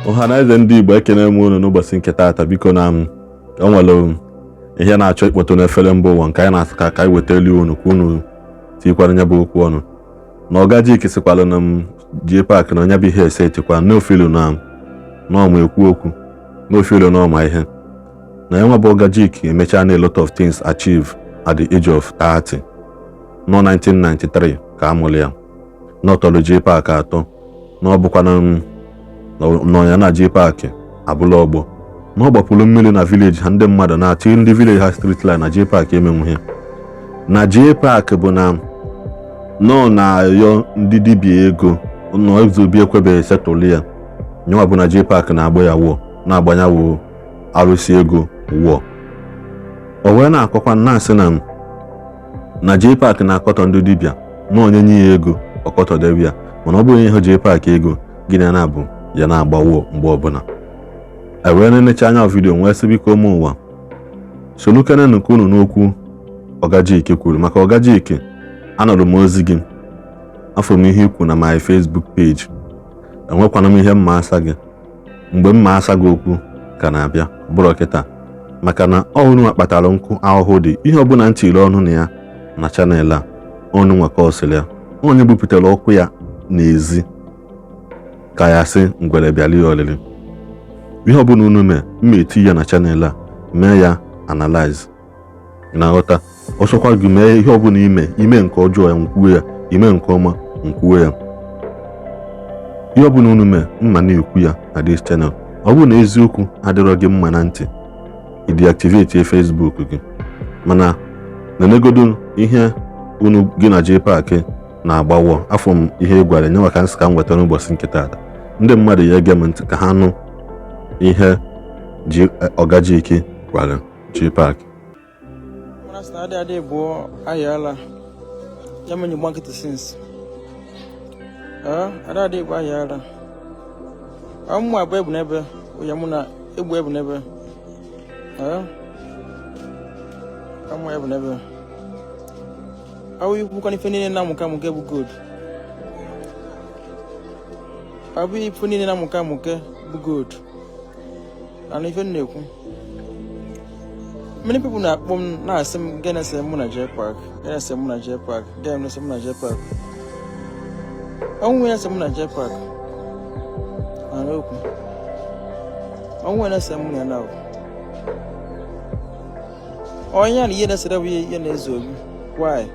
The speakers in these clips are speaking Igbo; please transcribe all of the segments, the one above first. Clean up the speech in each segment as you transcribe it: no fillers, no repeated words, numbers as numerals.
Ọha na eze ndị Igbo, ekene m unu n'ụbọchị nke taata. Biko, na m o nwere ihe na-achọ ịkpọtụ n'efere mba ụwa nke anyị na-asị ka anyị wetali unu ka unu tikwara nya bụ okwu ọnụ. Na Oga Jik sịkwara na m JPAC na onye bụ ihe ese etikwa n'ofilu na n'ọma ekwu okwu n'ofilu na ọma ihe na ya nwa bụ Oga Jik emechaa na a lot of things achieve at the age of 30 nọ 1993 ka a mụrụ ya, na ọ tọrọ JPAC atọ, na ọ bụkwana nọ ya na JPAC abụla ọgbọ, na ọ gbapụrụ mmiri na village ha, ndị mmadụ na-achị ndị village ha street light na JPAC emenwughị, na JPAC bụ na nọ na-ayọ ndị dibịa ego nọ Ezeobi ekwebeghị setụlụ ya, nyewa bụ na JPAC na-agba ya wụọ na-agbanya wụ arụsị ego wụọ. O wee na-akọkwa na-asị na JPAC na-akọtọ ndị dibịa, na onye nye ya ego ọkọtọdebe ya, mana ọ bụrụ ihe JPAC ego gịnị na-abụ ya na-agba wụọ mgbe ọbụla. E wee na-enecha anya video nwee sị, biko, ụmụ ụwa, solukenenụ nke unu n'okwu Oga Jik kwuru. Maka Oga Jik, anụrụ m ozi gị, afọ m ihe ikwu na my Facebook page, enwekwana m ihe mma asa gị. Mgbe mma asa gị okwu ka na-abịa bụrụ kịta, maka na ọ unu kpatara nkụ ahụhụ dị ihe ọbụla ntiri ọnụ na ya na channel a ọnụ nwa ka ọ sịrị ya onye bupụtara ọkụ ya n'ezi ka ya sị ngwere bịara ya ọlịlị. Ihe ọbụla unu mee, mma eti ya na channel a, mee ya analyze na-aghọta. Ọsọkwa gị mee ihe ọbụla ime, ime nke ọjọọ ya nkwuo ya, ime nke ọma nkwuo ya. Ihe ọbụla unu mee, mma na-ekwu ya na this channel. Ọ bụrụ na eziokwu adịrọ gị mma na ntị, i deactivate Facebook gị. Mana nenegodo ihe unu gị na JPAC na-agbawọ afọ m, ihe ị gwara nye maka nsị ka m weta n'ụbọchị nke taata, ndị mmadụ ya ege m ntị ka ha nụ ihe ji Oga Jik gwara JPAC. Mana sị na adị adị bụ ayala ya menye gba nkịtị since. Ee, adị adị bụ ayala. Ọmụmụ abụọ ebu n'ebe ya mụ na egbu ebu n'ebe. Ee, ọmụ ebu n'ebe. Awụ ikwukwa n'ife niile na-amụke amụke bụ gold. Ọ bụ ife niile na-amụke amụke bụ gold. Na ife m na-ekwu, many people na-akpọ m na-asị m gịnị sị mụ na JPAC, gịnị sị mụ na JPAC, gịnị sị mụ na JPAC, ọnwụ ya sị mụ na JPAC na okwu ọnwụ ya sị mụ na ya na onye ya na ihe na-esere bụ ihe na Eze Obi. Why?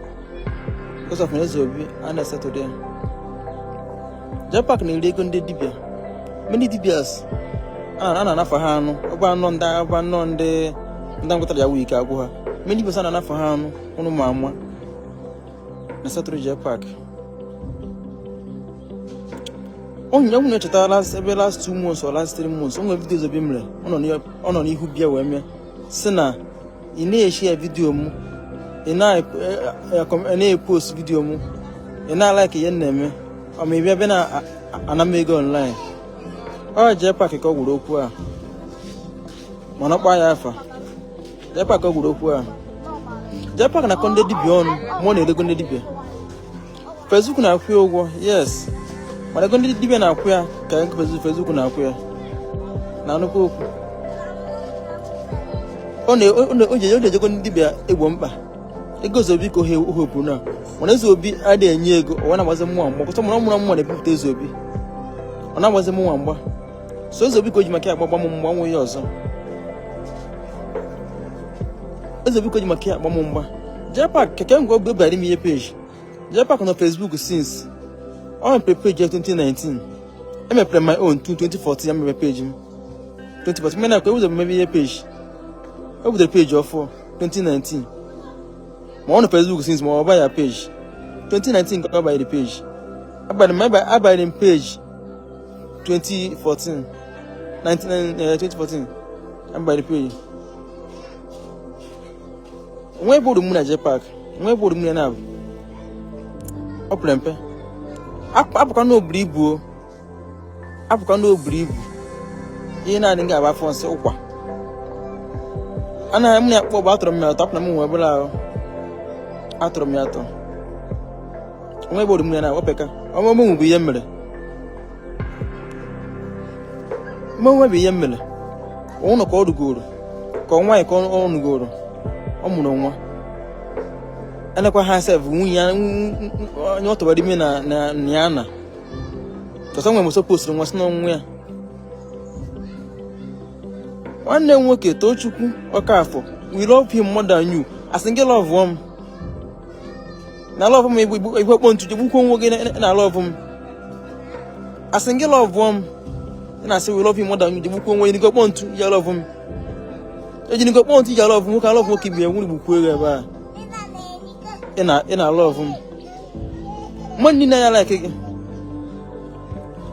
Because of na Eze Obi a na-esetụrụ ya. JPAC na-eri ego ndị dibịa. Many dibias a na-anafa ha anụ ọba anọ ndị ọba anọ ndị ngwụtara ya wụ ike agwụ ha. Many dibias a na-anafa ha anụ ụnụ ma ama na setụrụ JPAC. Onye nwunye echetara last ebe last 2 months or last 3 months, o nwere video Ezeobi mere, ọ nọ n'ihu bịa wee mee si na ị na-eshi ya video m, ị na-epost video m, ị na-alike ihe m na-eme, ọ ma ị bịa bịa na ana m ego online. Ọ JPAC ka ọ gwuru okwu a, mana ọ kpaa ya afa. JPAC ka ọ gwuru okwu a. JPAC na-akọ ndị dibịa ọnụ, ma ọ na-erego ndị dibịa. Facebook na-akwụ ya ụgwọ, yes, mana ego ndị dibịa na-akwụ ya ka ego Facebook na-akwụ ya na nnukwu okwu. Ọ na-ejego ndị dibịa egbo mkpa ego Ezeobi ka ohe ohepụ na, mana Ezeobi adịghị enye ego. Ọ na-agbazi mmụọ mgba kwụsị, mana ọ mụrụ mmụọ na-ebupụta Ezeobi, ọ na-agbazi mmụọ mgba. So Ezeobi ka o ji maka ya agbagba m mgba, nwe ya ọzọ. Ezeobi ka o ji maka ya agba m mgba. JPAC keke ngwa obi bịara ime ihe page JPAC nọ Facebook since ọ mepere page ya 2019. Emepere my own 2014, ya mepere page m 2014. Mgbe na-ekwe ebudo mebe ihe page, e butere page ọfụ 2019, ma ọ nọ Facebook since, ma ọ ba ya page 2019 ka ọ banyere page. Abanyere m page 2014, 2014 abanyere page. Onwe ebe uru mụ na JPAC, onwe ebe uru mụ na na-abụ ọ pere mpe. Apụkwa na oburu ibu o, apụkwa na oburu ibu ihe na-adị nga agba afọ nsị ụkwa anaghị m na-akpọ bụ atụrụ m ya atọ apụna m nwe obere ahụ atụrụ m ya atọ. Onwe ebe uru mụ ya na opeka ọmụmụ bụ ihe m mere. Ma onwe ihe m mere ụlọ ka ọ rugoro ka ọ nwaanyị ka ọ nugoro ọ mụrụ nwa enekwa ha sef nwunye ya onye ọ tụbara ime na na ya na tọsa nwe moso postụrụ nwa si na ọnwụ ya. Nwanne m nwoke Tochukwu Okafọ, we love him more than you. Asị gị love m na love m igbo kpọ ntutu gbukwo onwe gị na love m. Asị gị love m, ị na-asị we love him more than you, gbukwo onwe gị kpọ ntu ya love m, ejinigo kpọ ntu ya love nwoke love nwoke ibe nwere gbukwo ego ebe a ị na love m. Mmadụ niile ya like gị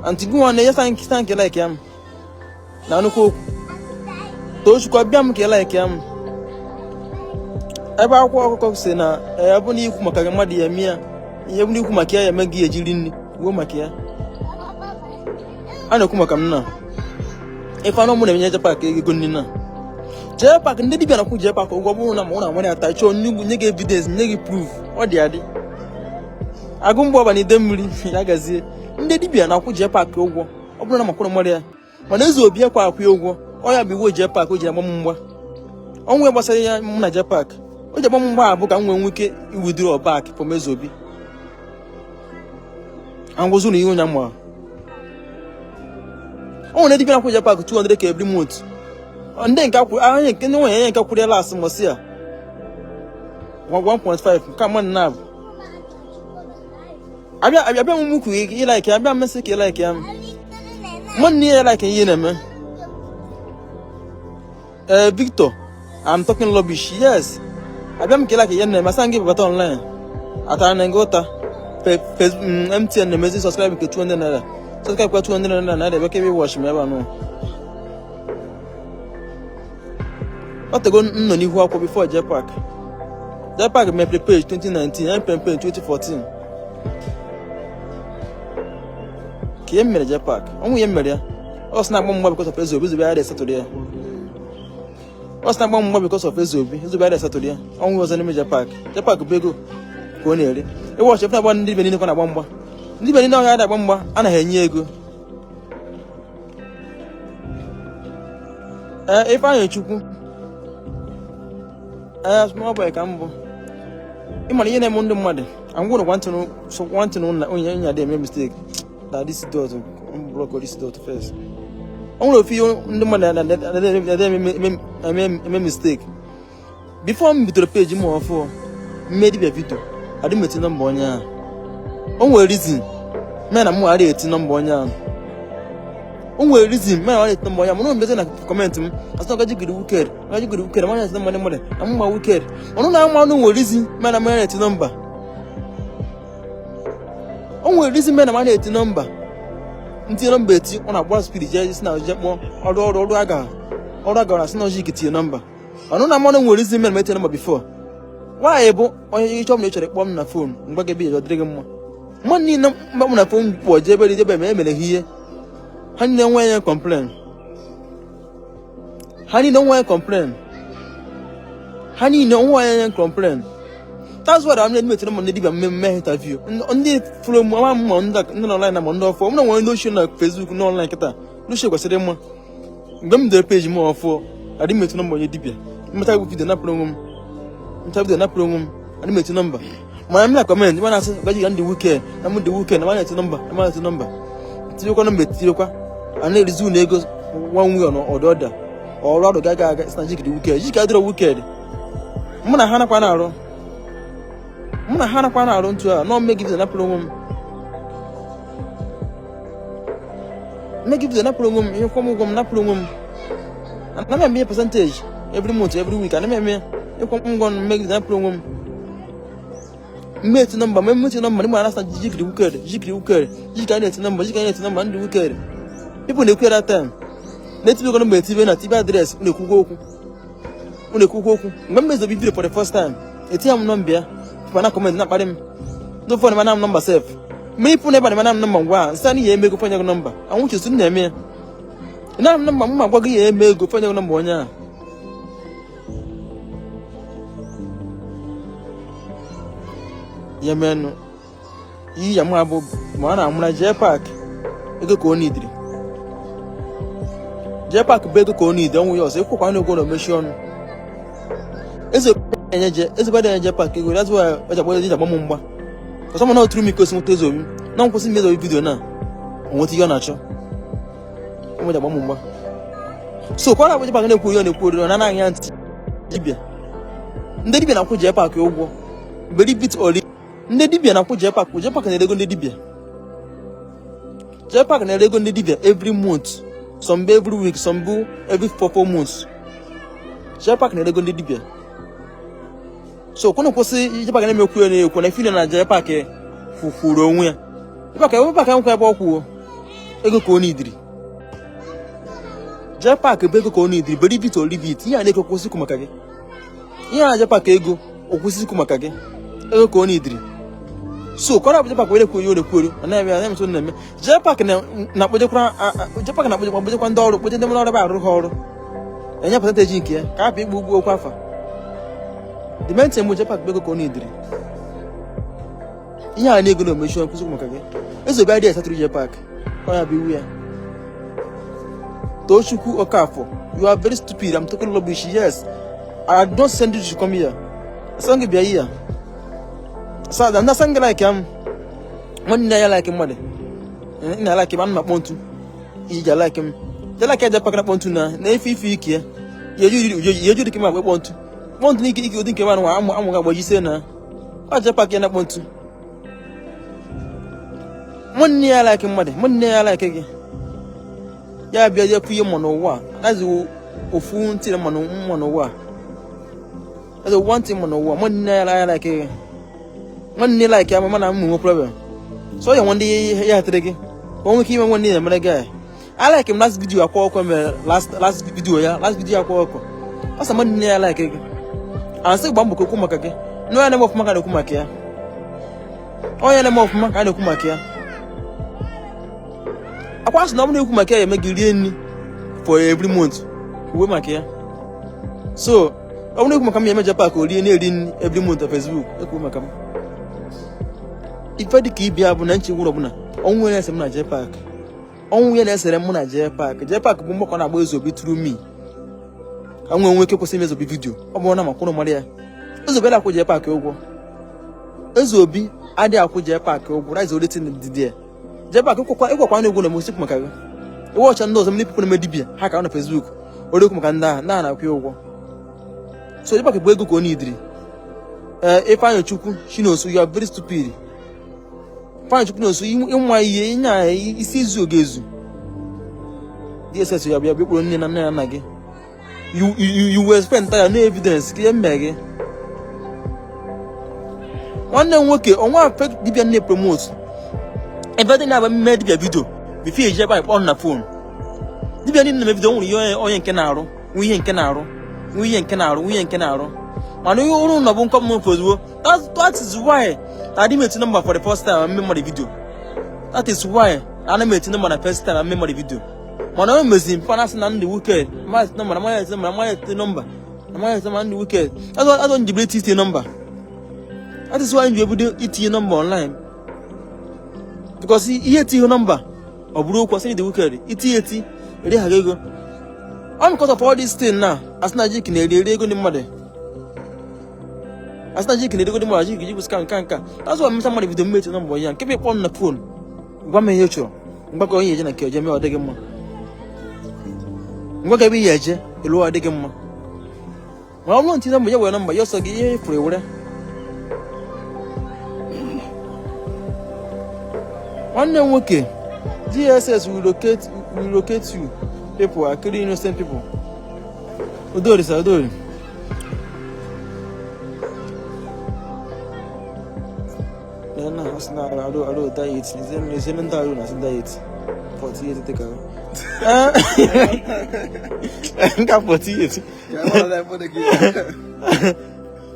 aunty gị nwanne ya thank like ya m na nnukwu okwu. Tochukwu abịa m ka ị like ya m ebe akwụkwọ ọkụkọ si na ya bụ na ikwu maka gị mmadụ ya eme ya ihe bụ na ikwu maka ya ya eme gị ejiri nri wuo maka ya. A na-ekwu maka m na ife anụ mụ na-enye JPAC ego nri na JPAC ndị dibịa na-akwụ JPAC ụgwọ bụrụ na ma ọ na-anwere ata chọọ nnukwu nye gị evidence, nye gị proof. Ọ dị adị agụ mgbe ọbana ide mmiri ya gazie. Ndị dibịa na-akwụ JPAC ụgwọ ọ bụrụ na makwụrụ mmadụ ya, mana eze obi ekwe akwụ ya ụgwọ. Ọ ya bụ iwu JPAC o ji agba m mgba ọnwụ gbasara ya mụ na JPAC o ji agba m mgba abụ ka m nwee nwee ike iwithdraw back from eze obi angwụzụ na ihe onye ma o nwere dibịa na-akwụ JPAC 200 ka every month. Ndị nke akwụ anya nke ndị nwanyị ya nke kwụrụ ya last mbọsị a 1.5 ka mmadụ na-abụ abịa abịa abịa m ukwu ị like abịa mmesị ka ị like ya mmadụ niile like ihe na-eme. Ee, Victor, I'm talking rubbish. Yes, abịa m ka ị like ihe na-eme asa gị bata online atara na gị ụta. MTN na-emezi subscribe nke 200 naira, subscribe kwa 200 naira naira ebe ka ebe watch m ebe a nọ. Ọ tego m nọ n'ihu akwụkwọ before JPAC. JPAC mepere page 2019, mepere page 2014 ka ihe mere JPAC ọnwụ ihe mere ya. Ọ sị na-agba mgba because of Ezeobi, Ezeobi adịghị esetụrụ ya. Ọ sị na-agba mgba because of Ezeobi, Ezeobi adịghị esetụrụ ya. Ọnwụ ọzọ n'ime JPAC. JPAC bụ ego ka ọ na-eri ịwa ọchị na-agba. Ndị ibe niile kwa na-agba mgba, ndị ibe niile ọhịa adịghị agba mgba anaghị enye ego. Ee, Ifeanyị Chukwu, ee, small boy ka m bụ. Ị mara ihe na-eme ndị mmadụ angwụrụ nwantị na onye onye adị eme mistake na this dot block, this dot first. O nwere ofu ihe ndị mmadụ na-eme mistake. Before m bidoro page m ọfụ mme dibịa video, adị m eti nọmba onye ahụ. O nwere reason mee na m ghara eti nọmba onye ahụ. O nwere reason mee na ghara eti nọmba onye ahụ. Mana mbezi na comment m asị ọgaji giri wicked, ọgaji giri wicked, mana eti nọmba ndị mmadụ na mma wicked ọnụ na ama. Nwere reason mee na m ghara eti nọmba. O nwere reason mee na m eti nọmba. Ntinye nọmba eti, ọ na-agba speed jee si na jee kpọọ ọrụ ọrụ ọrụ aga ọrụ agara sị na ọjị tinye nọmba ọnụ na mmanụ. Nwere reason mere m etinye nọmba before. Nwaanyị bụ onye ịchọ m na ị chọrọ ịkpọ m na phone mgbe gị ebe dịrị gị mma. Mmadụ niile mgbe m na phone kpọọ jee ebe ebe ma emere ha ihe, ha niile nwe ya complain, ha niile nwe ya complain, ha niile nwe ya complain. That's why I'm na-emetere m ndị dibịa mmemme interview ndị fụrụ m ama m ma ndị nọ online na ma ndị ọfọ m na nwere ndị ochie na Facebook na online kịta. Ndị ochie kwesịrị ịma mgbe m dere page m ọfọ adị m etu nọmba onye dibịa mmeta video napụrụ onwe m mmeta video napụrụ onwe m adị m etu nọmba. Mana m na comment ma na-asị gaji ga ndị wicked na m dị wicked na m na-eti nọmba na m na-eti nọmba tinyekwa nọmba etinyekwa a na-erizi unu ego one way or the other. Ọrụ ọrụ gaga aga sị na jikiri wicked jika adịrọ wicked. Mụ na ha nakwa na-arụ, mụ na ha nakwa na-arụ ntu a nọ mmegide napụrụ onwe m mmegide napụrụ onwe m ihe kwọ m ụgwọ m napụrụ onwe m. Ana m eme percentage every month, every week. Ana m eme ịkwọ m ụgwọ mmegide napụrụ onwe m mmeti nọmba ma mmeti nọmba ndị mmadụ na jikiri wicked, jikiri wicked, jika na-eti nọmba, jika na-eti nọmba ndị wicked people na-ekwu that time na-etibego nọmba etibe na tibe address na-ekwukwa okwu na-ekwukwa okwu. Mgbe m mezobi video for the first time, etinye m nọmba ya pụpa na comment na-akparị m ndị ụfọdụ mana m nọmba sef ma ịpụ na ebe na m nọmba ngwa nsị na ihe eme ego fọnye gị nọmba anwụchesu na-eme ya na m nọmba m ma gwa gị ya eme ego fọnye gị nọmba onye ahụ ya menụ iyi ya mụ abụ ma ọ na-amụra JPAC ego ka ọ nidiri. JPAC bụ ego ka ọ need ọnwụ ya ọzọ ịkwụkwa na ego na omechi ọnụ. Eze enye je Ezeobi adịghị enye JPAC ego. That's why o ji agba eji agba m mgba ọsọ mana oturu m ike osi nweta Ezeobi na nkwụsị ime Ezeobi video na o nweta ihe ọ na-achọ o ji agba m mgba. So ka ọ na-abụ JPAC na-ekwu ihe ọ na-ekwu oriri ọ na-anaghị ya ntị. Dibịa, ndị dibịa na-akwụ JPAC ụgwọ. Believe it or leave, ndị dibịa na-akwụ JPAC. JPAC na-ere ego ndị dibịa. JPAC na-ere ego ndị dibịa every month, some bụ every week, some bụ every 4 4 months. JPAC na-ere ego ndị dibịa. So kwụnụ kwụsị JPAC na-emekwu ya na-ekwu na ifile na JPAC kwuru onwe ya. JPAC JPAC nkwa ebe ọ kwuo ego ka ọ nidiri. JPAC bụ ego ka ọ nidiri. Believe it or leave it, ihe a na-eko kwụsị ikwu maka gị. Ihe a JPAC ego okwụsị ikwu maka gị, ego ka ọ nidiri. So ka ọ na-abụ JPAC were kwuo ihe ọ na-ekwu na na-eme ya na-emetụ na-eme JPAC na-akpọjekwara JPAC na-akpọjekwa akpọjekwa ndị ọrụ, kpoje ndị ọrụ ebe arụ ha ọrụ, enye percentage nke ya ka hapụ igbu ugbu okwu afa. The main thing bụ JPAC bụ ego ka ọ nidiri. Ihe a na-ego na omechi kwụsị ikwu maka gị. Ezeobi adịghị esatụrụ JPAC ọ ya bụ iwu ya. Tochukwu Okafor, you are very stupid. I'm talking rubbish. Yes, I don't send you to come here. Asang gị bịa here. Sa na asang gị like am. Nwanne ya like mmadụ. Nna like m ana akpọ ntu. Iji like m. Je like JPAC na akpọ ntu na na efe ife ike ya. Ye ju dike m akpọ ntu. Kpọ ntu n'ike ike ụdị nke nwa amụ amụ ga-agbajise na. Ọ JPAC ya na akpọ ntu. Nwanne ya like mmadụ. Nwanne ya like gị. Ya bịa je ihe mma n'ụwa. That's ofu ntị mma n'ụwa. That's one thing mma n'ụwa. Nwanne ya like gị. Nwanne like ya mana m nwe problem. So ya nwanne ya hatere gị. Ka o nwee ike ime nwanne ya mere gị. I like him last video akwa ọkọ mere last last video ya last video akwa ọkọ. Ọ sị nwanne ya like gị. Asị gba mbọ ka okwu maka gị. Na onye na-eme ọfụma ka na-ekwu maka ya. Onye na-eme ọfụma ka a na-ekwu maka ya. Akwa sị na ọ bụrụ na ekwu maka ya eme gị rie nri for every month uwe maka ya. So ọ bụrụ ekwu maka m ya eme JPAC o rie na-eri nri every month na Facebook ekwu maka m. Ife dị ka ibia bụ na nchegbu ọbụla ọnwụ ya na-ese m na JPAC. Ọnwụ ya na-esere mụ na JPAC. JPAC bụ mgbakọ na-agba Ezeobi through me. Ka m nwee nwee ike kwụsị ime Ezeobi video. Ọ bụrụ na ma kwụrụ mara ya. Ezeobi adịghị akwụ JPAC ụgwọ. Ezeobi adịghị akwụ JPAC ụgwọ. That's the only thing dị there. JPAC ịkwakwa na egwu na emosikwu maka gị. Iwe ọcha ndị ọzọ ndị people na-eme dibịa ha ka na Facebook. Ore okwu maka ndị ahụ ndị ahụ na-akwụ ya ụgwọ. So JPAC bụ ego ka ọ nidiri. Ee, Ifeanyị Chukwu Chinoso, you are very stupid. Ifeanyị Chukwu Chinoso, ịnwa ihe ịnya isi izu oge ezu. DSS ya bịa bịa nne na nna ya nna gị. You will spend time no evidence ka ihe mme gị. Nwanne m nwoke ọnwa fake dibịa nne promote. Ebe dị na-agba mme dibịa video before eji ebe a kpọọ na phone. Dibịa niile na-eme video nwere ihe onye nke na-arụ, nwe ihe nke na-arụ, nwe ihe nke na-arụ, nwe ihe nke na-arụ. Mana ihe ọrụ nọ bụ nkọ m ozugbo. That is why na adị m eti nọmba for the first time mme mmadụ video. That is why na ana m eti nọmba na first time mme mmadụ video. Mana o mezi mpa na asị na ndị wicked, ma eti nọmba na ma eti nọmba na ma eti nọmba na ma eti nọmba ndị wicked. That's why njibere itinye nọmba. That is why nji ebido itinye nọmba online. Because ihe etinye nọmba ọ bụrụ okwu asị ndị wicked itinye eti eri ha ego. On because of all this thing now, asị na Jik na-eri eri ego ndị mmadụ. Asị na Jik na-eri ego ndị mmadụ, Jik ji scam nka nka. That's why mmesa mmadụ bido mmechi nọmba ya nke bụ ịkpọ m na phone gwa m ihe ị chọrọ mgbakọ onye eje na nke oje mee ọ dịghị mma. Ngwa ka ebe ihe eje elu ọ dịghị mma. Ma ọ bụrụ ntinye nọmba ya were nọmba ya ọsọ gị ihe ifuru ewere. Nwanne m nwoke, DSS will locate you people are killing innocent people. Udori sir, Udori. Na asị na arụ arụ diet, n'ezie ndị arụ na asị diet 48 dị ka nka 48.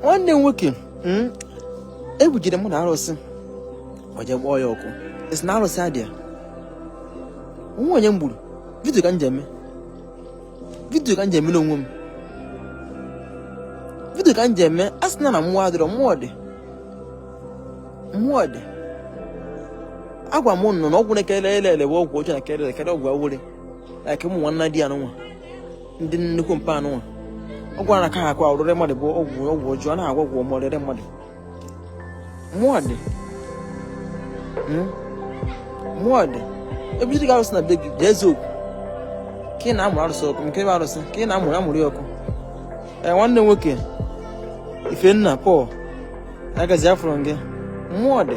Nwanne m nwoke, ebujere m na arụsị o jee kpọọ ya ọkụ. Esi na arụsị adịa onwe onye m gburu. Video ka m ji eme video ka m ji eme n'onwe m video ka m ji eme. A sị na na mmụọ adịrọ, mmụọ dị, mmụọ dị. Agwa m nọ na ọgwụ na-ekele ele ele bụ ọgwụ ọjọọ na kele ele kele ọgwụ awere. Like ụmụ nwanna di anụnwa, ndị nnukwu mpa anụnwa, ọgwụ a na-aka ha akwa ọrịrị mmadụ bụ ọgwụ ọgwụ ọjọọ. A na-agwọ ọgwụ ọma ọrịrị mmadụ. Mmụọ dị. Mmụọ dị. Ebiri gị arụsị na be gị, jee zuo okwu ka ị na-amụrụ arụsị ọkụ, nke ebe arụsị ka ị na-amụrụ amụrụ ya ọkụ. Ee, nwanne m nwoke Ifenna Paul agazi, afụrụ gị. Mmụọ dị.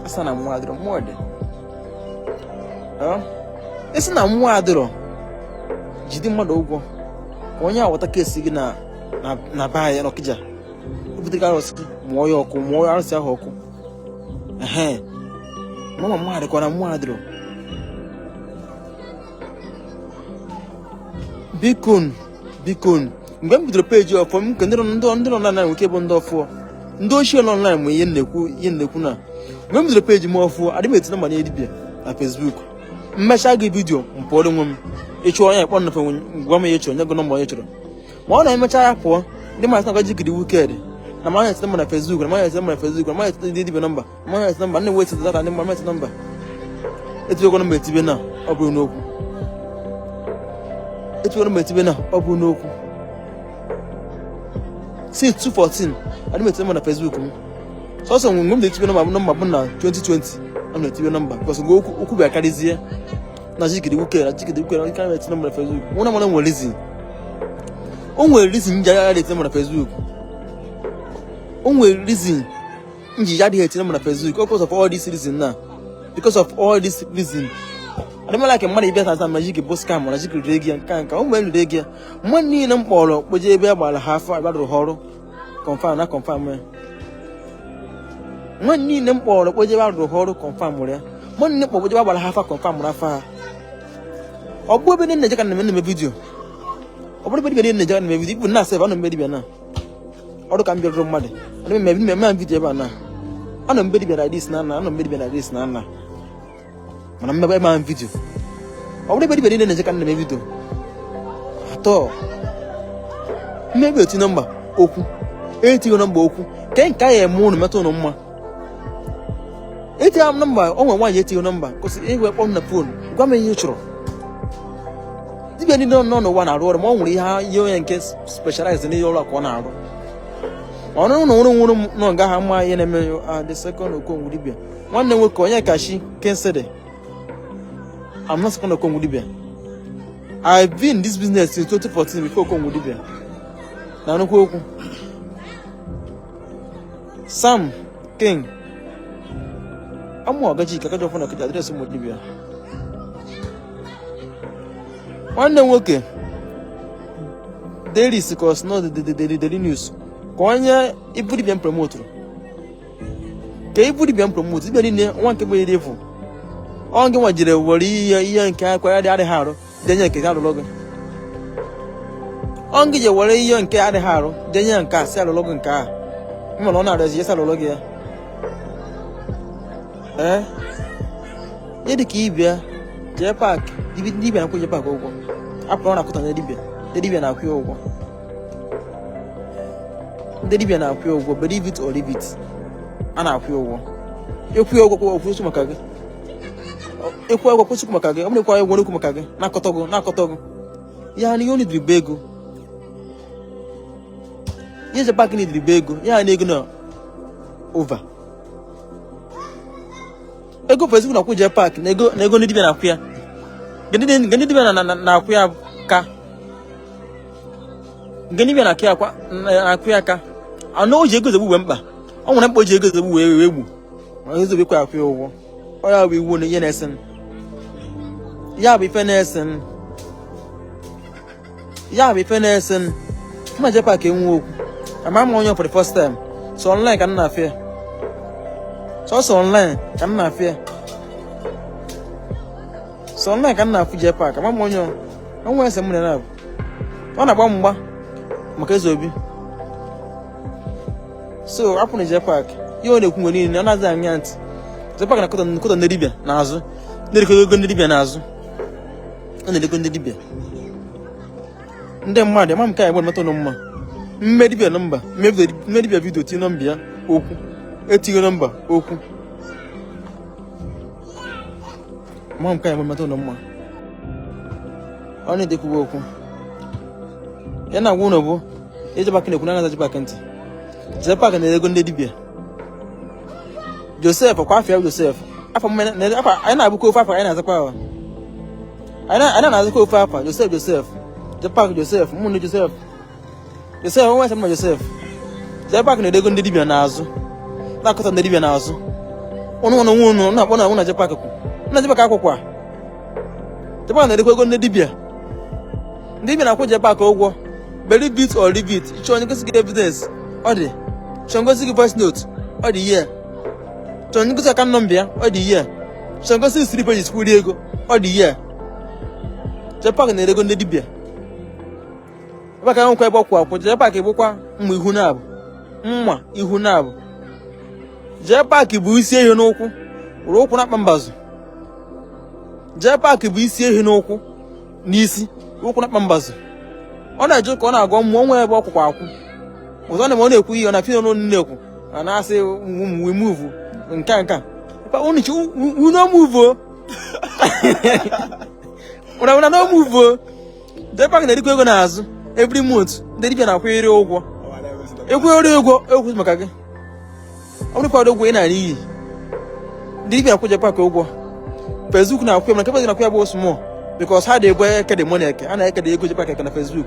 Asa na mmụọ adịrọ, mmụọ dị. Ị sị na mmụọ adịrọ, jide mmadụ ụgwọ ka onye awọta kesi gị na be anyị n'Ọkịja. O butere arụsị, mụọ ya ọkụ, mụọ arụsị ahụ ọkụ. Ehe, mama, mmụọ adịkwa na mmụọ adịrọ. Bikon, bikon, mgbe m bidoro peji ọfọ m, nke ndị nọ online nwoke bụ ndị ọfọ, ndị ochie nọ online ma ihe na-ekwu, ihe na-ekwu na mgbe m bidoro peji m ọfụ, adị m etinye nọmba na dibịa na Facebook. M mechaa gị vidio, m pụọrọ onwe m. Ịchụ onye kpọ nnefe, gwa m ihe chọrọ, nye gị nọmba onye chọrọ. Ma ọ na-emecha ya pụọ, ndị mmadụ sị na Jik dị wicked, na manya etinye nọmba na Facebook, na manya etinye nọmba na Facebook, na manya etinye ndị dibịa nọmba, na manya etinye nọmba, ndị wetị data ndị mmadụ etinye nọmba. Etinyekwa nọmba etibe na ọ bụrụ n'okwu, etinyekwa nọmba etibe na ọ bụrụ n'okwu. Since 2014 adị m etinye nọmba na Facebook m. Sọsọ mgbe m na-etibe nọmba, nọmba bụ na 2020 m na-etibe nọmba, because mgbe okwu bịa karịzie na Jik dị wicked, na Jik dị wicked, na ike etinye nọmba na Facebook. Mụ na mmadụ nwere reason, o nwere reason m ji agaghị etinye nọmba na Facebook. O nwere reason m ji adịghị etinye nọmba na Facebook because of all this reason, na because of all this reason. Adị m like mmadụ ịbịa tata na Jik bụ scam, na Jik riri ego ya nka nka. O nwere riri ego ya, mmadụ niile m kpọrọ kpoje ebe a gbara ha afọ agbadoro ha ọrụ, confirm na confirm ya. Mmadụ niile m kpọrọ kpoje ebe a rụrụ ha ọrụ, confirm ya. Mmadụ niile kpọrọ kpoje ebe a gbara ha afa, confirm afa ha. Ọ bụ ebe niile na-eje ka na eme vidio, ọ bụrụ ebe dibịa niile na-eje ka na eme vidio. Ibu na asef anọ mbe dibịa na ọrụ ka m bịarụrụ mmadụ, ana m eme eme vidio ebe a na anọ mbe dibịa na dis na ana anọ mbe dibịa na dis na ana, mana mmebe ebe ahụ vidio. Ọ bụrụ ebe dibịa niile na-eje ka na eme vidio atọ mmebi eti nọmba okwu, etighị nọmba okwu ke nke a ya eme ụnụ metụ ụnụ mma. Etigha m nọmba. O nwere nwaanyị etighị nọmba, kwụsị iwe, kpọọ m na phone, gwa m ihe ị chọrọ. Dibịa niile nọ n'ụwa na-arụ ọrụ, ma ọ nwere ihe onye nke specialize n'ihe ọrụ a ka ọ na-arụ ọrụ na nwụrụ nwụrụ nọ nga ha mma. Ihe na-eme the second Okongwu dibịa, nwanne m nwoke onye kachi kensede. I'm not second Okongwu dibịa. I've been in this business since 2014, before Okongwu dibịa na nnukwu okwu. Sam King amụ ọgaji ka kajọ fọ na kịta address ụmụ dibịa. Nwanne m nwoke Daily Cos not the Daily News ka onye ibu dibịa m promoturu, ka ibu dibịa m promote dibịa niile nwa nke gbere efu ọ gị nwa jiri were ihe nke akwa ya dị adịghị arụ denye nke arụrụ gị. Ọ gị ji were ihe nke adịghị arụ denye nke a si alụrụ gị nke a mana ọ na-arịọzi ya alụrụ gị ya. Ee, ihe dị ka ibia jee park, dibịa na-akwụ jee park ụgwọ apụrụ na-akwụta ndị dibịa, ndị dibịa na-akwụ ya ụgwọ, ndị dibịa na-akwụ ya ụgwọ. Believe it or leave it, a na-akwụ ya ụgwọ. Ịkwụ ya ụgwọ kwụsị maka gị, ịkwụ ụgwọ kwụsị maka gị. Ọ bụrụ ịkwụ ụgwọ n'okwu maka gị, na-akọtọ gị, na-akọtọ gị ya na ihe onye diri bụ ego. Ihe je park na bụ ego ya na ego na over ego Facebook na-akwụ jee park na ego na ego ndị dibịa na-akwụ ya. Nke ndị dibịa na-akwụ ya ka nke ndị dibịa na-akwụ ya kwa na-akwụ ya ka anụ o ji ego ezegbu wee mkpa. Ọ nwere mkpa o ji ego ezegbu wee gbu, ma ezegbu ekwe akwụ ya ụgwọ. Ọ ya bụ iwu na ihe na-ese m. Ya bụ ife na-ese m, ya bụ ife na-ese m. Mma jee park enwe okwu ama m onye for the first time. So online ka m na-afịa, sọsọ online ka m na-afịa, so online ka m na-afụ jee park. Ama m onye onwe ese m na ọ na-agba mgba maka eze obi. So apụ na jee park, ihe ọ na-ekwu mgbe niile ọ na-aza anya ntị. Jee park na kọtọ ndị dibịa n'azụ, na-erikọ ego ndị dibịa n'azụ, ọ na-erikọ ndị dibịa ndị mmadụ. Ama m ka ya gbara metụ mma mme dibịa nọmba, mme dibịa vidio, tinye nọmba ya okwu, etinye nọmba okwu. Ama m ka ya gbara metụ mma. Ọ na-edekwuwe okwu ya na-agwa ụnụ bụ J-Park na-ekwu na anaghị J-Park ntị. J-Park na ego ndị dibịa Joseph kwa afọ ya Joseph afọ afọ anyị na-abụkwa ofe afọ anyị na-azakwa ahụ anyị na-azakwa ofe afọ Joseph Joseph J-Park Joseph mụ na Joseph Joseph nwa ese m Joseph. J-Park na-ede ego ndị dibịa n'azụ, na-akọta ndị dibịa n'azụ. Ụnụ nwe onwe ụnụ na-akpọ na na J-Park kwụ na J-Park akwụkwa. J-Park na-edekwa ego ndị dibịa. Ndị dibịa na-akwụ J-Park ụgwọ. Believe it or leave it. Chọọ ngosi gị evidence, ọ dị. Chọọ ngosi gị voice note, ọ dị. Ihe chọọ ngosi account number ya, ọ dị. Ihe chọọ ngosi slip eji kwuri ego, ọ dị. Ihe J-Park na-ere ego ndị dibịa ebe ka nkwa ebe ọkwụ akwụ. J-Park bụkwa mma ihu na-abụ, mma ihu na-abụ. J-Park bụ isi ehi n'ụkwụ were ụkwụ na-akpa mbazụ. J-Park bụ isi ehi n'ụkwụ n'isi ụkwụ na-akpa mbazụ. Ọ na-eje ka ọ na-agọ mmụọ nwe ebe ọkwụkwa akwụ ụzọ na ọ na-ekwu ihe ọ na-afị n'ọnụ na-ekwu a na-asị we move nke a nke a unu chi we no move o, una una no move o. J-Park na-erikwa ego n'azụ every month. Ndị dibịa na-akwụnyere ụgwọ, ekwunyere ụgwọ ekwu maka gị. Ọ bụrụ kwado ụgwọ ị na-ara iyi, ndị dibịa na-akwụ J-Park ụgwọ. Facebook na-akwụ ya, mana nke Facebook na-akwụ ya bụ small because ha na-ebu eke dị money eke a na-eke ego J-Park eke na Facebook.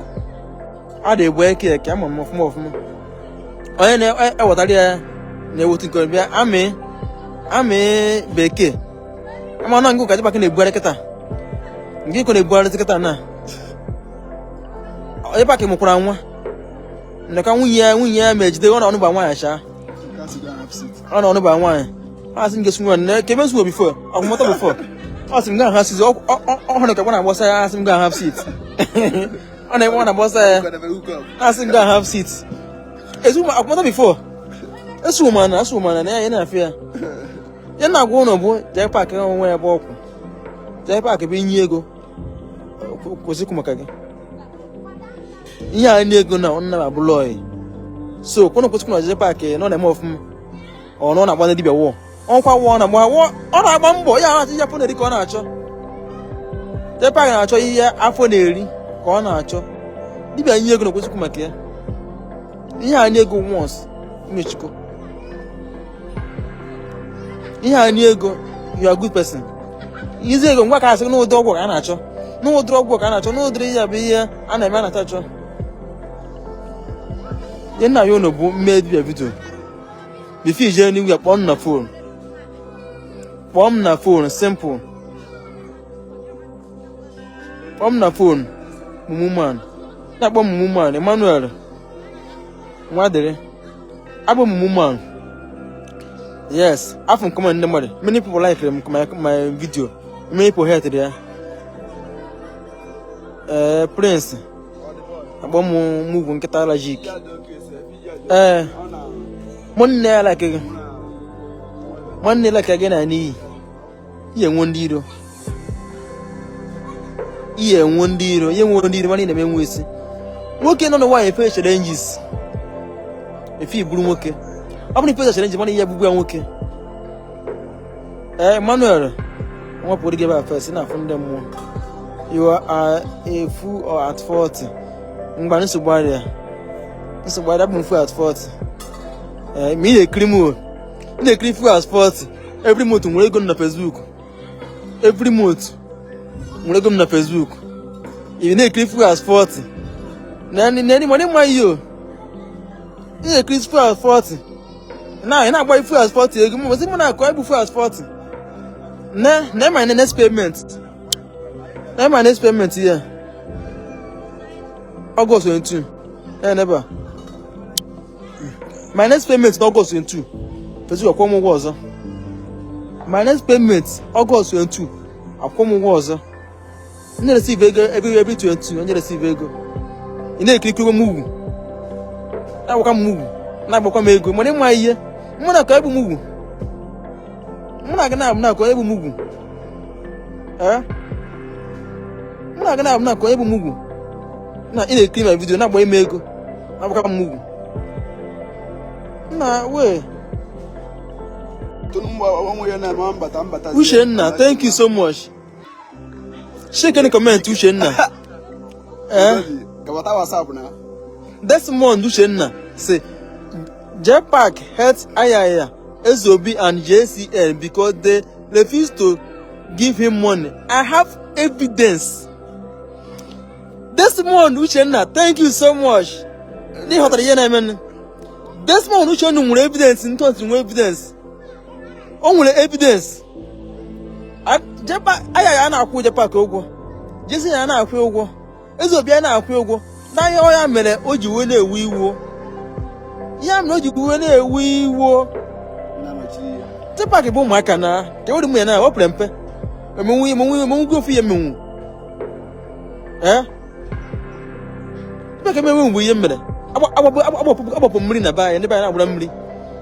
A na-ebu eke eke ama m ọfụma ọfụma. Onye na-ewetara ya na-ewetu nke bịa amị amị bekee ama na ngụ ka J-Park na-ebugharị kịta nke iko na-ebugharị kịta na J-Park mụkwara nwa nneka nwunye ya ma ejide ọ na ọnụba nwaanyị chaa ọ na ọnụba nwaanyị. A sị m gesi nwa nne ka ebe nsuo before ọkwụmọtọ before ọ sị m gaa have seat. Ọ hụrụ ka na-agbasa ya, asị m gaa have seat. Ọ na-eme ọ na-agbasa ya, asị m gaa have seat. Ezu akwụmọtọ before esu mana esu mana na ya na-afịa ya. Ya na-agwa ụlọ bụ J-Park onwe ya bụ ọkwụ. J-Park bụ inye ego kwụsịkwu maka gị ihe a nye ego na ọ na abụlọ ọyị so kwụnụ kwụsịkwu na J-Park nọ na-eme ọfụma. Ọ nọ na-agba ndị dibịa wụọ ọkwa wụọ na-agba wụọ. Ọ na-agba mbọ ya na-achọ ihe afọ na-eri ka ọ na-achọ. J-Park na-achọ ihe afọ na-eri ka ọ na-achọ. Dibịa nye ego na kwụsịkwu maka ya ihe a nye ego once imechikọ ihe a nye ego. You are good person. Izi ego ngwa ka asị n'ụdị ọgwụ ka a na-achọ, n'ụdịrị ọgwụ ka a na-achọ, n'ụdịrị ya bụ ihe a na-eme a na-achọ achọ. Ihe nna ya ụnụ bụ mmee dibịa video before ijee n'igwe. Kpọọ m na phone, kpọọ m na phone, simple. Kpọọ m na phone, mumu man na-akpọ m mumu man. Emmanuel Nwadịrị abụ mumu man. Yes, afọ m comment ndị mmadụ. Many people like my video, many people hate ya. Ee, Prince akpọ m mugwu nkịta allergic. Ee, mụ nne ya like gị, nwanne like gị na n'iyi. Ihe enwe ndị iro, ihe enwe ndị iro, ihe enwe ndị iro. Mana ị na-eme nwe isi nwoke nọ n'ụwa efe challenges efe iburu nwoke. Ọ bụrụ ife challenges mana ihe egbugbu ya nwoke. Ee, Emmanuel nwepụrụ gị ebe a first na-afụ ndị mmụọ. You are a fool or at 40. Mgba nsogbu adịghị, nsogbu adịghị. Abụ m fool at 40. Ee, ma ị na-ekiri m o, ị na-ekiri fool at 40. Every month nwere ego m na Facebook, every month nwere ego m na Facebook. Ị na-ekiri fool at 40 na na mana ịma ihe o, ị na-ekiri fool at 40 na ị na-agba fool at 40 ego m ozi m na-akọ ịbụ fool at 40 na na my next payment, na my next payment here, August 22. Eh, never my next payment na August 22. Facebook akwụ m ụgwọ ọzọ. My next payment August 22, akwụ m ụgwọ ọzọ. M na-receive ego every 22. Onye receive ego ị na-ekirikiri m ugwu, na-agbakwa m ugwu, na-agbakwa m ego. Mana ịma ihe mụ na ka ebu m ugwu, mụ na gị na-abụ na-akọ ebu m ugwu. Ee, mụ na gị na-abụ na-akọ ebu m ugwu na ị na-ekiri ma video na-agba ime ego, na-agbakwa m ugwu nna wee. Uchenna, thank you so much. Shake any comment, Uchenna. Ee. Gabata WhatsApp na. Desmond Uchenna sị JPAC hate Ayaya, Ezeobi and JCN because they refuse to give him money. I have evidence. Desmond Uchenna, thank you so much. Ndị ghọtara ihe na-eme. Desmond Uchenna nwere evidence, ntọntị nwere evidence. O nwere evidence. Ayaya a na-akwụ JPAC ụgwọ. JCN a na-akwụ ụgwọ. Ezeobi a na-akwụ ụgwọ. N'ahịa ọ ya mere o ji wee na-ewe iwo. Ya mere o ji wee na-ewe iwo. JPAC bụ ụmụaka na ka ewere m ya na ọ pere mpe. Emenwu emenwu emenwu ofu ihe emenwu. Ee? JPAC emenwu mgbe ihe mere. Agbapụ mmiri na be anyị, ndị be anyị na-agbara mmiri.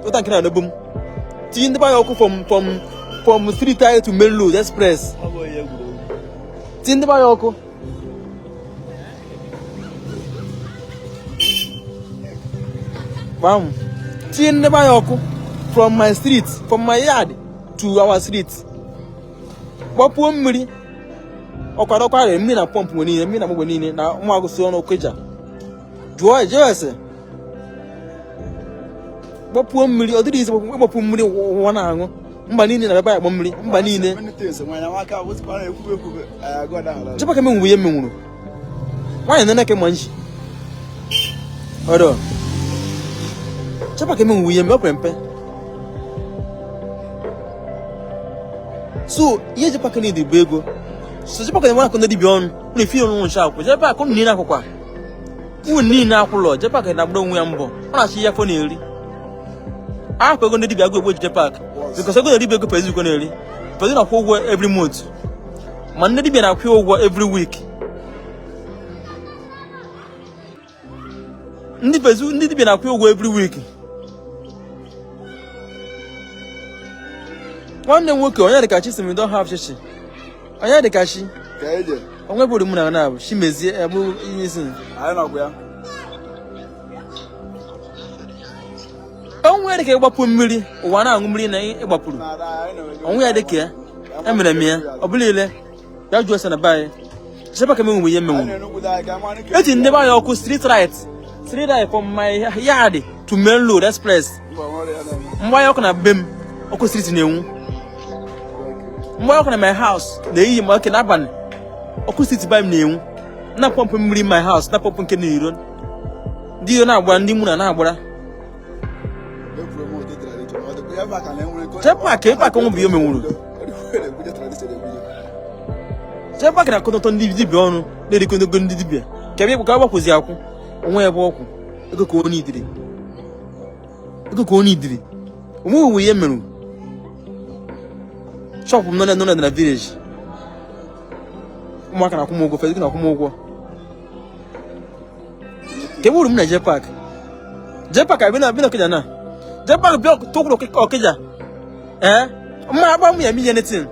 Ụta nke na-adọgbu m. Tinye ndị be anyị ọkụ from street anyị to main road express. Tinye ndị be anyị ọkụ. Bam. Tinye ndị be anyị ọkụ from my street, from my yard to our street. Gbapuo mmiri. Ọkwara ọkwara mmiri na pọmpụ mgbe niile, mmiri na mgbe niile na nwa agụsị ọnụ Okija. Jụọ jụọ ese. Gbapuo mmiri, ọ dịrị isi ịgbapụ mmiri ụwa na-aṅụ. Mba niile na ebe anyị akpọ mmiri, mba niile. JPAC emenwuru ihe menwuru. Nwaanyị nene ka ma nji. Ọdọ. JPAC emenwuru ihe ọ pere mpe. So ihe JPAC need bụ ego. So JPAC na-enwe akụ ndị dibịa ọnụ. Unu efi ọnụ ncha akwụ. JPAC unu niile akwụkwa. Unu niile akwụlọ. JPAC na-agbara onwe ya mbọ. Ọ na-achọ ihe afọ na-eri. Ahapụ ego ndị dibịa agụ egbo JPAC. Because ego na dibịa ego Facebook na-eri. Facebook na-akwụ ụgwọ every month. Ma ndị dibịa na-akwụ ụgwọ every week. Ndị Facebook ndị dibịa na-akwụ ụgwọ every week. Nwanne m nwoke onye dịka chi sị m don't have chichi. Onye dịka chi. Onwe bụrụ mụ na na abụ Chimezie abụ ihe isi. Onwe dịka ịgbapụ mmiri ụwa na-aṅụ mmiri na ịgbapụrụ. Onwe ya dịka ya. Emere m ya. Ọ bụla ile. Ya jụọ ese na be anyị. JPAC emenwu ihe menwu. Eji ndị be anyị ọkụ street light. Street light from my yard to main road express. Mgbanye ọkụ na be m, ọkụ street na-enwu. Mgbanye ọkụ na my house na-eyihi ma oke n'abalị. Ọkụ street be m na-enwu. Na pọmpụ mmiri my house, na pọmpụ nke n'iro. Ndị iro na-agbara, ndị mụ na na-agbara. JPAC JPAC nwe bụ ihe menwuru. JPAC na-akọtọtọ ndị dibịa ọnụ na-erikọ ego ndị dibịa. Ka ebe ka agbakwụzi akwụ onwe ebe ọkwụ ego ka onye idiri ego ka onye idiri onwe uwe ihe merụ. Shop m nọ na village. Ụmụaka na-akwụ m ụgwọ, Facebook na-akwụ m ụgwọ. Ka ebe uru m na JPAC. JPAC abịa na Okija na. JPAC bịa tụkwuru Okija. Ee, mma agba m ya eme ihe netin.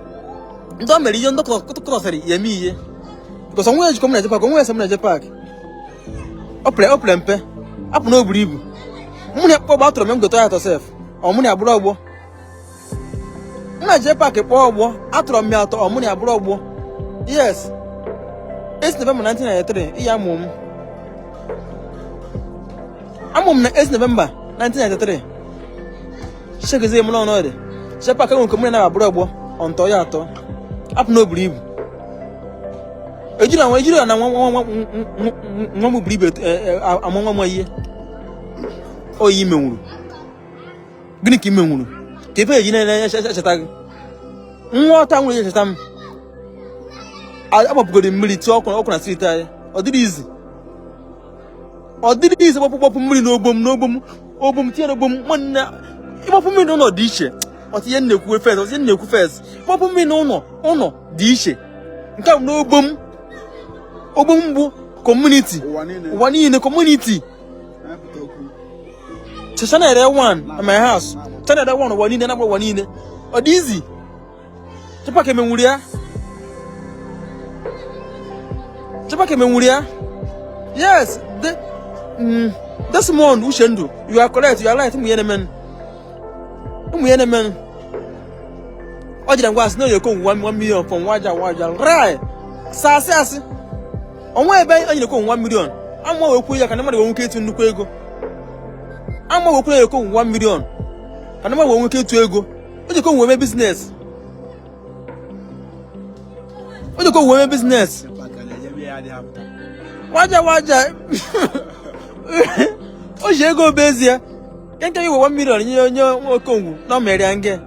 Ndị o mere ihe ndị kọtọsịrị ya eme ihe. Because onwe ya jikọ m na JPAC, onwe ya sị m na JPAC. Ọ pere mpe. Apụ na o buru ibu. Mụ na ya kpọọ atụrụ m ngote ya atọ sef. Ọ mụ na ya bụrụ ọgbọ. M na JPAC kpọọ ọgbọ, atụrụ m ya atọ, ọ mụ na ya bụrụ ọgbọ. Yes. 8 November 1993, iya amụ m. Amụ m na 8 November 1993. Chekizie m n'ọnụ ọdị. JPAC enwe nke mụ na ya abụrụ ọgbọ, ọ ntọ ya atọ. Apụ na o buru ibu. Ejiri nwa ejiri na nwa nwa nwa m buru ibu amụ nwa m ihe. Oyi menwuru. Gịnị ka ị menwuru? Ka ife eji na-echeta gị. Nwa ọta nwere echeta m. Agbapụgoro mmiri tụọ ọkụ ọkụ na street anyị. Ọ dịrị izi. Ọ dịrị izi gbapụ gbapụ mmiri n'ogbo m n'ogbo m ogbo m tinye n'ogbo m nwanne ịgbapụ mmiri n'ụlọ dị iche. Ọtụ ihe na-ekwu first, ọtụ ihe na-ekwu first. Ịgbapụ mmiri n'ụlọ ụlọ dị iche. Nke a bụ n'ogbo m. Ogbo m bụ community. Ụwa niile community. Channel 1 na my house. Channel 1 ụwa niile na-agba ụwa niile. Ọ dị izi. JPAC emenwuru ya. JPAC emenwuru ya. Yes, Desmond Uchendu, you are correct, you are right. Ụmụ ihe na-emenụ. Ụmụ ihe na-emenụ. Ọ jiri ngwa asị na oyoko 1 million from waja waja. Right. Sasị asị. Onwe ebe anyị na-ekwu 1 million ama wee kwuo ya ka ndị mmadụ wee nwee ike ịtụ nnukwu ego. Ama wee kwuo ya ekwu 1 million ka ndị mmadụ wee nwee ike ịtụ ego. O ji wee mee business, o ji wee mee business. Waja waja o ji ego bụ ezie nke nke iwe 1 million nye onye Okongwu na o mere ya nge,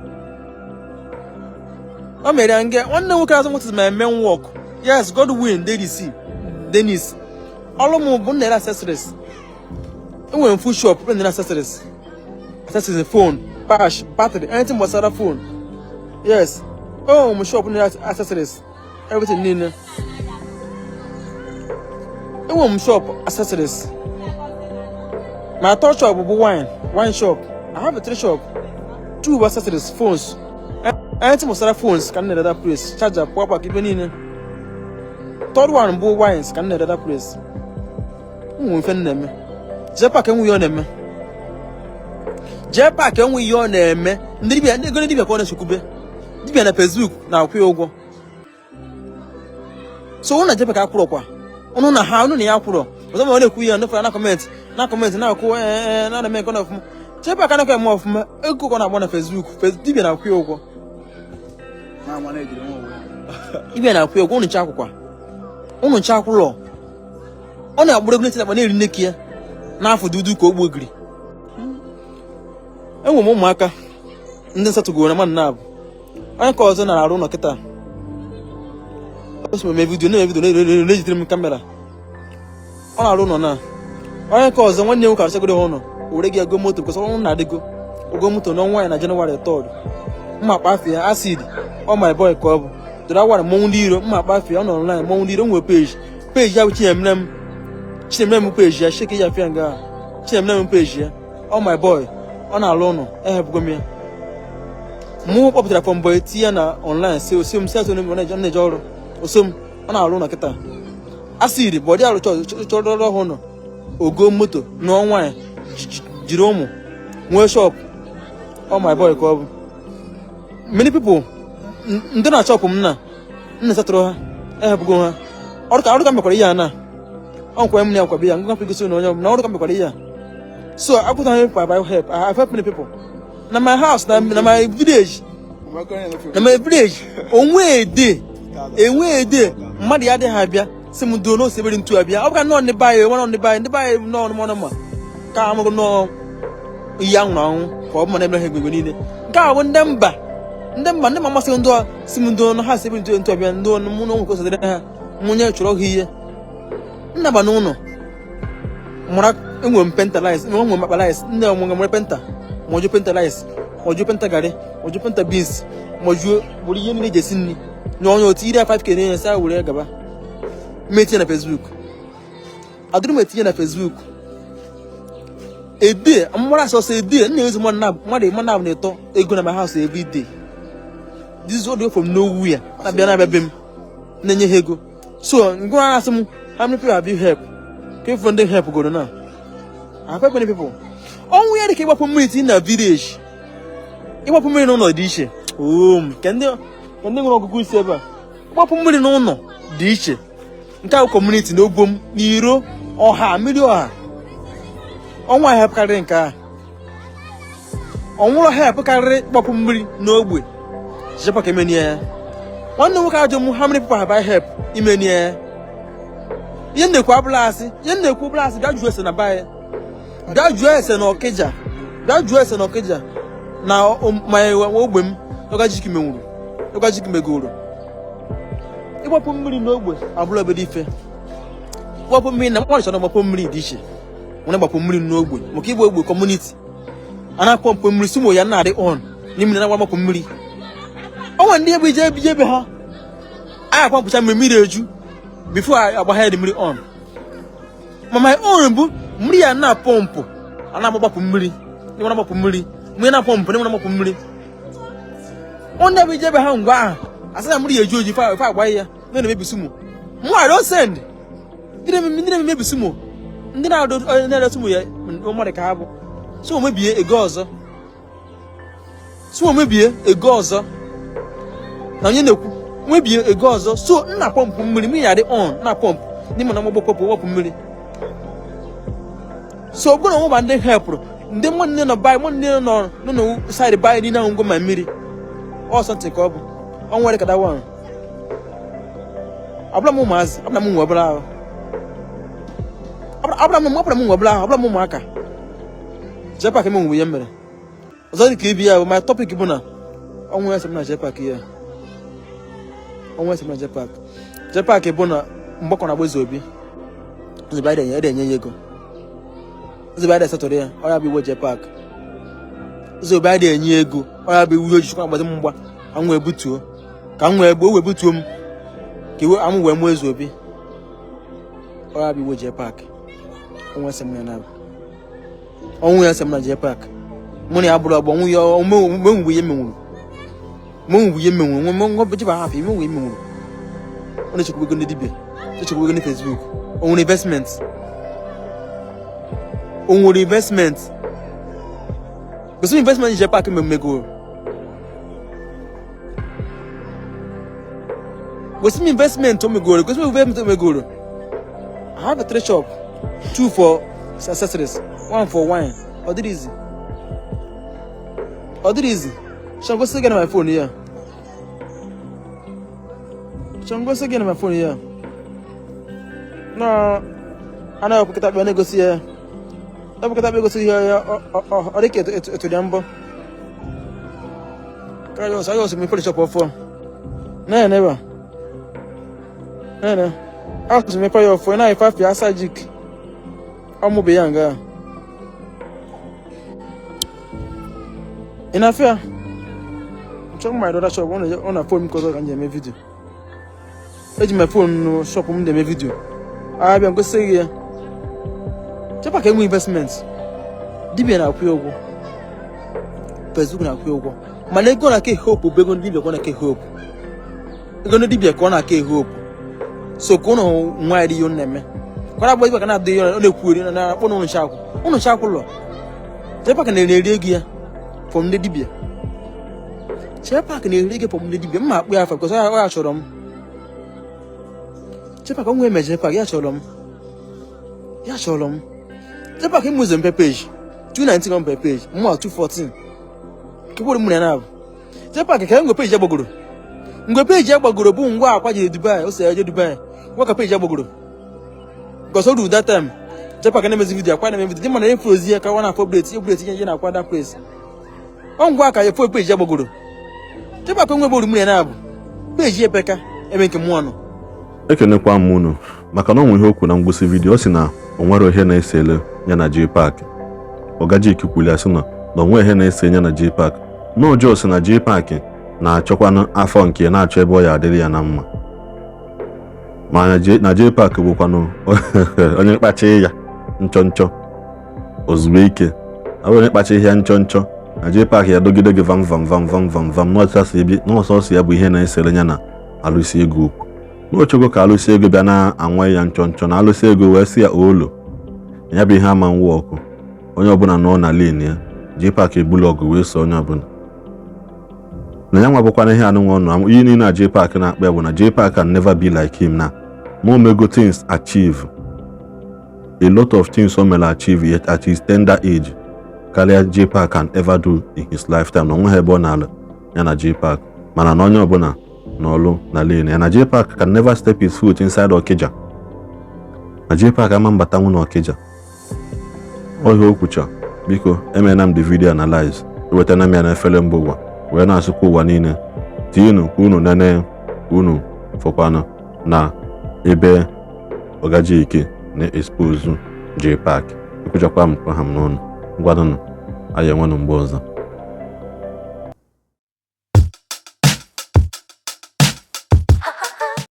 o mere ya nge. Nwanne nwoke azụ, what is my main work? Yes, Godwin Dennis Dennis. Ọrụ m bụ na-ere accessories. Enwere m full shop na-ere accessories, accessories, phone, patch, battery, anything gbasara phone. Yes, enwere m shop na-ere accessories, everything niile. Enwere m shop accessories. My third shop bụ wine shop. I have a three shop, two bụ accessories, phones, anything gbasara phones ka m na-ere that place, charger, power bank, ibe niile. Third one bụ wines ka m na-ere that place. Ụmụ ife m na-eme. JPAC enwe ihe ọ na-eme. JPAC enwe ihe ọ na-eme. Ndị dibịa, ndị ego dibịa ka ọ na-echekwube dibịa na Facebook na-akwụ ya ụgwọ. So ụnụ na JPAC akwụrọkwa ụnụ na ha, ụnụ na ya akwụrọ ọzọ. Ma ọ na-ekwu ya, ndị fọrọ na comment, na comment na-akwụ ee na na-eme nke ọfụma. JPAC anaghị eme ọfụma. Ego ka ọ na-agba na Facebook, dibịa na-akwụ ya ụgwọ, dibịa na-akwụ ya ụgwọ. Ụnụ nche akwụkwa, ụnụ nche akwụrọ. Ọ na-agbụrụ ego na-akpa na-eri nneki ya n'afọ dudu ka ogbu ogiri. Enwere m ụmụaka ndị nsatụgoro na mmadụ na-abụ. Onye nke ọzọ na-arụ ụlọ kịta. O so eme video, na-eme video, na-ejitere m camera. Ọ na-arụ ụlọ na onye nke ọzọ, nwanne m nwoke arụchagoro ha ụlọ. O were gị ego moto kwesịrị ọrụ na-adịgo ogo moto n'ọnwa ya na Jenụwarị 3rd. Mma akpa afịa acid ọ my boy ka ọ bụ dọrọ awara mmọnwụ ndị iro. Mma akpa afịa ọ nọ online, mmọnwụ ndị iro nwere page. Page ya bụ Chinyemere m, Chinyemere m page ya sheke ya afịa nga Chinyemere m page ya. Ọ my boy, ọ na-alụ ụlọ. Ehepụgo m ya, mụ kpọpụtara from boy tinye na online si osi m si atụ na-eje ọrụ oso m. Ọ na-alụ ụlọ kịta. Acid bụ ọdị arụ chọrọ ọrụ ụlọ, ogo moto nụọ nwaanyị, jiri ụmụ, nwee shop. Ọ my boy ka ọ bụ. Many people ndị na shop m na m na-esatụrụ ha, ehepụgo ha ọrụ ka ọrụ ka mekwara ihe a na ọ nkwa m na akwa ya ngwa gosi na onye ọbụla ọrụ ka mekwara ihe a. So I put on people I help. I have helped many people na my house, na my village, na my village. Onwe ede enwe ede mmadụ ya adịghị abịa si m doo n'ose ebere ntu abịa. Ọ bụka nnọọ ndị be anyị nwe ndị be anyị, ndị be anyị nnọọ nọ ma ka amụrụ nnọọ ihe anwụrụ anwụ ka ọ bụ ma na-emere ha egwegwe niile. Nke a bụ ndị mba, ndị mba, ndị ma amasị ndị a si m doo ha si ebe ntu ntu abịa ndị mụ na ụmụ kwesịrị ha mụ nye chọrọ ha ihe nnaba n'ụlọ mụra. Enwere m painter rice, enwere m akpa rice nne m nwere painter, ma ọjụọ painter rice, ma ọjụọ painter garị, ma ọjụọ painter beans, ma ọjụọ were ihe niile eji esi nri nye onye otu iri 5K na-enye sa were gaba. M etinye na Facebook, adịrị m etinye na Facebook ede mmadụ asọsọ ede m na-ezu mmadụ na mmadụ mmadụ na-eto ego na my house every day. This is all the way from nowhere na-abịa be m na-enye ha ego. So ngwa na-asị m, "How many people have you help?" Ka ifu ndị help goro na I have helped many people. Ọnwụ ya dị ka ịgbapụ mmiri tinye na village, ịgbapụ mmiri n'ụlọ dị iche. Ka ndị nwere ọgụgụ isi ebe a, ịgbapụ mmiri n'ụlọ dị iche. Nke a bụ community na obom n'iro ọha mmiri ọha. Ọnwa help karịrị nke a, ọnwụrụ help karịrị ịgbapụ mmiri n'ogbe. Jekwa ka emenie ya. Nwanne m nwoke ajụ m, "How many people have I help?" Imenie ya. Ihe m na-ekwu abụla asị, ihe m na-ekwu abụla asị. Bịa jụọ ese na be anyị, bịa jụọ ese na Ọkịja, bịa jụọ ese na Ọkịja na ma ogbe m Ọgajik menwuru, Ọgajik megoro. Ịgbapụ mmiri n'ogbe abụla obere ife. Ịgbapụ mmiri na mmadụ chọrọ ịgbapụ mmiri dị iche nwere ịgbapụ mmiri n'ogbe, maka ịgba ogbe community a na-apọmpụ mmiri sumo ya na-adị on n'ime na agbapụ mmiri. O nwere ndị ebe ije ebije ebe ha a apọmpụcha mmiri, mmiri eju before agbagha dị mmiri on. Ma my own bụ mmiri ya na-apọmpụ, a na-agbapụ mmiri, ndị na-agbapụ mmiri, mmiri na-apọmpụ, ndị na-agbapụ mmiri. Onye bụ ije ebe ha ngwa ahụ asị na mmiri ya eju oji fa agba ya na na-emebi sumo. Mụ, I don't send ndị na-emebi sumo, ndị na-ere sumo ya mmadụ ka ha bụ so mebie ego ọzọ, so mebie ego ọzọ na onye na-ekwu mebie ego ọzọ. So m na-apọmpụ mmiri, mmiri ya dị on na pọmpụ. N'ime na mgbọ pọpụ wepụ mmiri. So ọ bụrụ na nweba ndị helpụrụ ndị mmadụ niile nọ by mmadụ niile nọ na side by niile ahụ ngwo ma mmiri ọsọ ntị ka ọ bụ ọ nwere ka dawa abụla m ụmụazị, abụla m nwe obere ahụ, abụla m nwe obere ahụ, abụla m ụmụaka. JPAC eme onwe ya mere ọzọ dị ka ibi ya bụ my topic bụ na ọnwụ ya sị m na JPAC ya ọnwụ ya sị m na JPAC. JPAC bụ na mgbakọ na agba Obi ozugbo anyị enye ya ego, ozugbo anyị setụrụ ya, ọ ya bụ iwe JPAC. Ozugbo anyị enye ego, ọ ya bụ iwe ojikwa agbazi m mgba ka m wee butuo, ka m wee gbuo, wee butuo m, ka iwe amụ wee mụọ eze obi. Ọ ya bụ iwe JPAC. Ọnwụ ya sị m ya na ọnwụ ya sị m na JPAC mụ na ya bụrụ ọgbọ. Ọnwụ ya omenwugwu ihe menwuru, menwugwu ihe menwuru nwe nwe jiba hapụ imenwu ihe menwuru. Ọ na-echekwa ego ndị dibịa, echekwa ego ndị Facebook. O nwere investment, o nwere investment. Gosi m investment JPAC mmegoro. Gosi m investment o megoro. Gosi m investment o megoro. I have a three shop, two for accessories, one for wine. Ọ dịrị easy, ọ dịrị easy. Chọ gosi gị na my phone ya, chọ gosi gị na my phone ya na anaghị ọkpụkọta akpa na-egosi ya, ọkpụkọta akpa egosi ihe ya. Ọ dị ka etu ya mbọ karịa ọsọ ayọ ọsọ mepere shop ọfọ na ebe a na asụ mepere ya ọfọ na ife afịa asajik ọmụbe ya nga ị na-afịa nchọ my daughter shop. Ọ na phone m ka ọzọ ka m ji eme video. Eji m phone shop m na-eme video. Abịa ngosi gị ya. JPAC enwe investment, dibịa na-akwụ ya ụgwọ, Facebook na-akwụ ya ụgwọ, mana ego na-aka hope bụ ego ndị dibịa ka ọ na-aka hope, ego ndị dibịa ka ọ na-aka hope. So ka ụnụ nwa ya dị ihe ụnụ na-eme kwara agba ka na-adị ihe ọ na-ekwu eri na na-akpọ na ụnụ nchakwụ ụnụ nchakwụ ụlọ. JPAC na-eri ego ya from ndị dibịa. JPAC na-eri ego from ndị dibịa. Mma akpụ ya afa because ọ ya chọrọ m. JPAC onwe eme JPAC ya chọrọ m, ya chọrọ m. JPAC ịmụ ụzọ mpe page 219 mpe page mụ 214 kekwuru m na na-abụ JPAC ka ngwe page ya gbagoro, ngwe page ya gbagoro bụ ngwa akwa jere Dubai, o si eje Dubai ngwa ka page ya gbagoro because o ruru that time JPAC na-emezi video, akwa na-eme video dị mana efu ozi ya ka ọ na-afọ update update ihe na akwa that place ọ ngwa ka ya fo page ya gbagoro. JPAC onwe bụ orumere ya na-abụ page ya epeka ebe nke mụọ nọ. Ekenekwa m unu maka na ọ nwe ihe okwu na ngwụsị video. Ọ sị na o nwere ihe na-esele ya na JPAC. Oga Jik kwuru ya sị na onwe ihe na-ese ya na JPAC, na ọjọọ sị na JPAC na-achọkwanụ afọ nke na-achọ ebe ọ ya adịrị ya na mma, ma na JPAC bụkwanụ onye mkpachi ya nchọ nchọ ozugbo ike ọ onye kpachi ya nchọ nchọ na JPAC ya dogide gị vam vam vam vam vam vam n'ọsọsọ ya bụ ihe na-esere ya na alụsị ego okwu n'ochego ka alụsị ego bịa na-anwa ya nchọ nchọ na alụsị ego wee sị ya olo ya bụ ihe ama nwa ọkụ onye ọbụla nọ na lane ya. JPAC ebulu ọgụ wee so onye ọbụla na ya nwa bụkwana ihe anụnwa ọnụ ihe niile na JPAC na-akpa ya bụ na JPAC can never be like him na ma omego things, achieve a lot of things o mere achieve yet at his tender age karịa JPAC can ever do in his lifetime, na onweghị ebe ọ na-alụ ya na JPAC, mana na onye ọbụla n'ọlụ na lane ya, na JPAC can never step his foot inside Okija, na JPAC ama mbatanwu na Okija ọhịa okwucha. Biko, emena m the video analyze, ewetana m ya na efere mba ụwa wee na-asụkwa ụwa niile tiinu ka unu nene ka unu fọkwanụ na ebe Oga Jik na-expose JPAC. Ekwuchakwa m kwa ha m n'ọnụ. Ngwanụnụ, anyị enwenụ mgbe ọzọ.